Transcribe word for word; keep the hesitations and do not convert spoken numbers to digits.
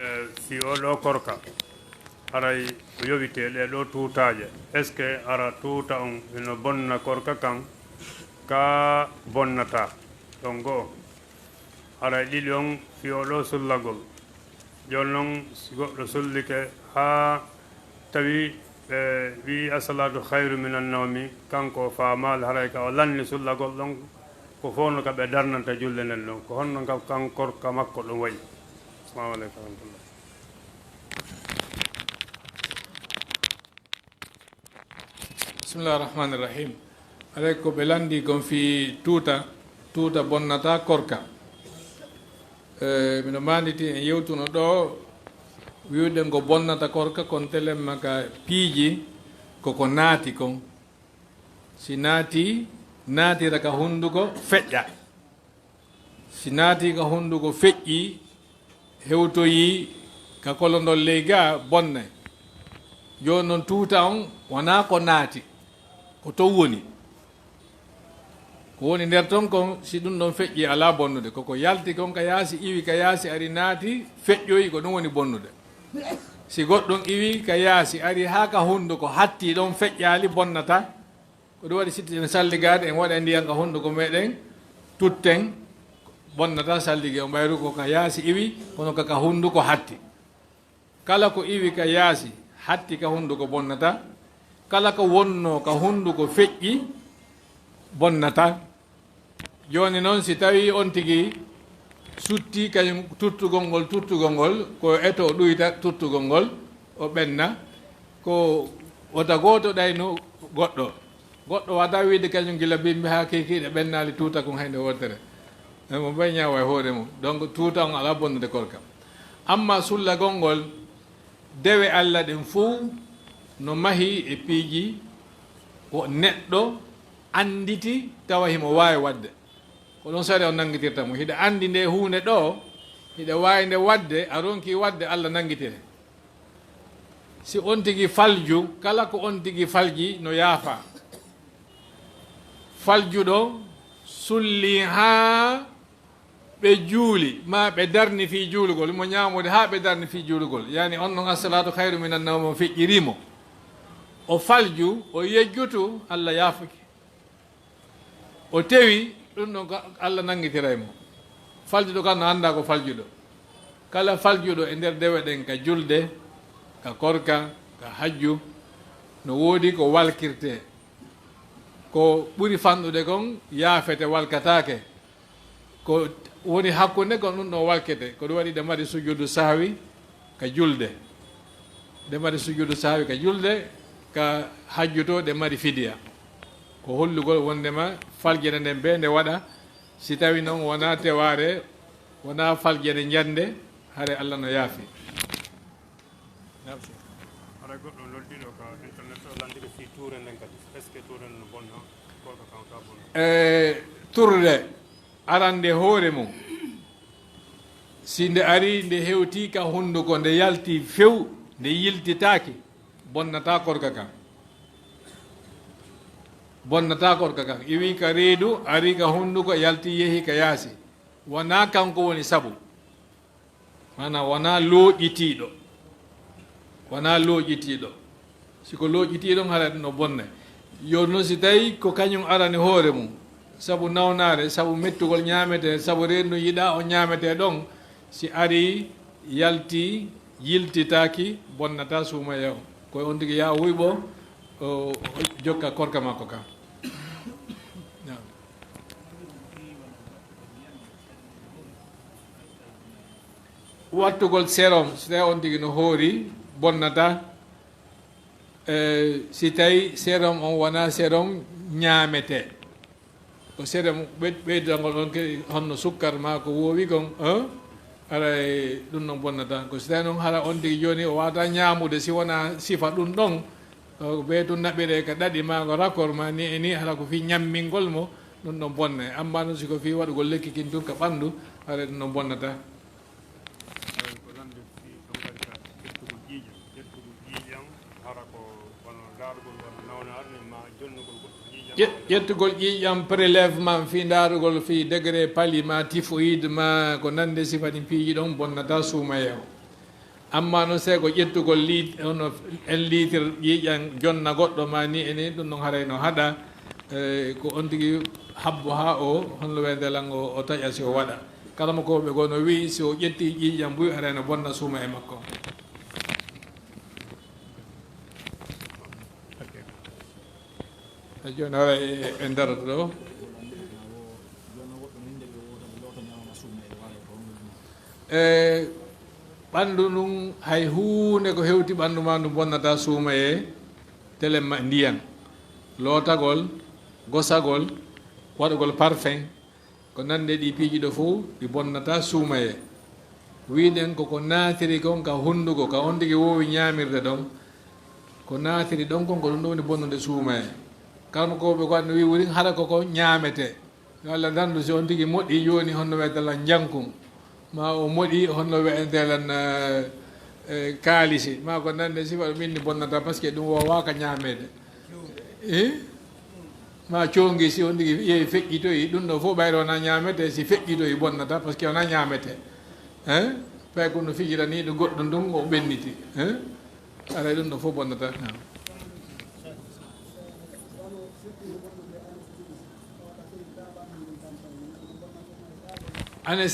Fii oo ɗoo korka, haray ko yowitee ɗee ɗoo tuutaaje, est-ce que hara tuuta on hino bonna korka kan, kaa bonnataa? Ɗon go'o. Haray ɗiɗi on, fii oo ɗoo sullagol. Jooni non, si goɗɗo sullike haa tawi ɓe wi'i, "As-salaatu khayru minan nawmi", kanko o faamaali, haray ka o lanni sullagol ɗon, ko fow no ka ɓe darnanta julde nden ɗon. Ko honno ka kan korka makko ɗon wayi? Assalamu aleykum wa rahmatullah. Bismillah rahmani rahim. Alay ko ɓe lanndi kon fii tuuta, tuuta bonnata korka. E, miɗo maanditi en yewtuno ɗoo wi'ude ngo bonnata korka, kon telemma ka piiji ko ko naati kon. Si naati, naatira ka hunduko feƴƴa. Si naati ka hunduko feƴƴi, hewtoyi ka kolondol ley gaa, bonnay. Jooni non tuuta on wonaa ko naati, ko ton woni. Ko woni nder ton kon, si ɗum ɗon feƴƴi, alaa bonnude. Ko ko yalti kon ka yaasi, iwi ka yaasi, ari naati, feƴƴoyi, ko ɗum woni bonnude. Si goɗɗum iwi ka yaasi, ari haa ka hunduko, hatti ɗon, feƴƴaali, bonnataa. Ko ɗum waɗi, si en salligaade, en waɗa ndiyan ka hunduko meɗen, tutten, bonnataa salligi on, ɓayru ko ka yaasi iwi, kono ka, ka hunduko hatti. Kala ko iwi ka yaasi, hatti ka hunduko bonnataa. Kala ko wonnoo ka hunduko feƴƴi, bonnataa. Jooni non, si tawii on tigi sutti kañum tuttugol ngol, tuttugol ngol, ko eto o ɗuyta tuttugol ngol, o ɓenna, ko wota gooto ɗaynu goɗɗo. Goɗɗo waawataa wiide kañum gila bimbi haa kiikiiɗe ɓennaali tuuta kon hay nde wootere. E mo mbay ñaawa e hoore mum. Donc, tuuta on alaa bonnude korka. Amma sullagol ngol, dewe Alla ɗen fow no mahii e piiji ko neɗɗo annditi tawa himo waawi waɗde. Ko ɗon sariya on nanngitirta mo. Hiɗa anndi nde huunde ɗoo, hiɗa waawi nde waɗde, a ronkii waɗde, Alla nanngitire. Si on tigi falju, kala ko on tigi falji no yaafaa. Faljuɗo sulli haa ɓe juuli, maa ɓe darni fii juulugol, mo ñaamude haa ɓe darni fii juulugol. Yaani on non, "As-salaatu khayru minan nawm", o feƴƴirii mo. O falju, o yejjutu, Alla yaafike. O tewi, ɗum ɗon ko Alla nanngitiray mo. Faljuɗo kan no anndaa ko faljuɗo. Kala faljuɗo e nder dewe ɗen ka julde, ka korka, ka hajju, no woodi ko walkirtee. Ko ɓuri fanɗude kon yaafete, walkataake. Ko woni hakkunde kon ɗum ɗon walkete. Ko ɗum waɗi ɗe mari sujudu sahwi ka julde. Ɗe mari sujudu sahwi ka julde, ka hajju to ɗe mari fidiya. Ko hollugol wondema faljere nden bee nde waɗa, si tawi non wonaa tewaare, wonaa faljere njande, hare Alla no yaafi. Merci. Haray goɗɗo noddiiɗo ka internet o lanndike fii tuure nden kadi. Est-ce que tuure nden no bonna? Korka kan ka bonna? E, turde arande hoore mum, si nde ari, nde hewti ka hunduko, nde yalti few, nde yiltitaaki, bonnataa korka kan. Bonnataa korka kan. Iwi ka reedu, ari ka hunduko, yalti, yehi ka yaasi. Wonaa kanko woni sabu. Maanaa wonaa looƴitiiɗo. Wonaa looƴitiiɗo. Si ko looƴitiiɗo, hara ɗum no bonna. Yo non si tawi ko kañum arani hoore mum, sabu nawnaare, sabu mettugol ñaametee, sabu reendu yiɗaa o ñaametee ɗon, si arii, yaltii, yiltitaaki, bonnataa suumayee on. Ko on tigi yaa o wuyɓo, o, o jokka korka makko kan. Naam. Wattugol sérum, si tawi on tigi no hoori, bonnataa. E, si tawi sérum on wonaa sérum ñaametee, ko sérum ɓey-, ɓeydagol on ke, honno sukkar maa ko woowi kon, eh? Aray ɗum non bonnataa. Ko si tawi non hara on tigi jooni o waawataa ñaamude si wonaa sifa ɗum ɗon, o ɓe tun naɓiree ka ɗaɗi maa ko rakor maa ni e ni, hara ko fii ñammingol mo, ɗum ɗon bonnay. Amma non si ko fii waɗugol lekki kin tun ka ɓanndu, aray ɗum ɗon bonnataa. Ko nande fii ɗon kadi ka ƴettugol ƴiiƴam. Ƴettugol ƴiiƴam, hara ko wano ndaarugol wano nawnaare maa jonnugol goɗɗo ƴiiƴam. Ƴe-, ƴettugol ƴiiƴam, prélèvement, fii ndaarugol fii degré pali maa typhoïde maa ko nande sifa ɗin piiji ɗon bonnataa suumayee on. Amma noon, sey ko ƴettugol liit-, hono en liitir ƴiiƴan jonna goɗɗo ma ni e ni, ɗum noon haray no haɗa, eh, ko on tigi habbo haa o, hono wiyetee lan, o, o taƴa si o waɗa. Kala mo ko ɓe gono wi'i, si o ƴetti ƴiiƴan buy, haray no bonna suuma e makko. E jooni hara e, e darata ɗo. E ɓanndu ndun, hay huunde ko hewti ɓanndu ma ndu bonnata suumayee, telemma ndiyan, lootagol, gosagol, waɗugol parfum, ko nande ɗi piiji ɗo fof, ɗi bonnata suumayee. Wiɗen koko naatiri kon ka hunnduko, ka on tigi woowi ñaamirde ɗon, ko naatiri ɗon kon, ko ɗum ɗo woni bonnude suumayee. Kala mo ko ɓe ko anndi wi wurin hara koko ñaamete. Yo Allah danndu si on tigi moɗi jooni honno wiyetee lan njankun. Ma o moɗi honno wiyetee lan, eh, eh, kaalisi. Ma ko nande sifa ɗum inni bonnata, parce que ɗum woowaaka ñaameede. Eh? Ma coongi si on tigi yehi feƴƴitoyi, ɗum ɗo fof ɓayri wona ñaamete, si feƴƴitoyi bonnata, parce que wona ñaamete. Eh? Ɓay ko no fijira ni ɗo goɗɗo ndun o ɓenniti. Eh? Aray ɗum ɗo fof bonnata. Anes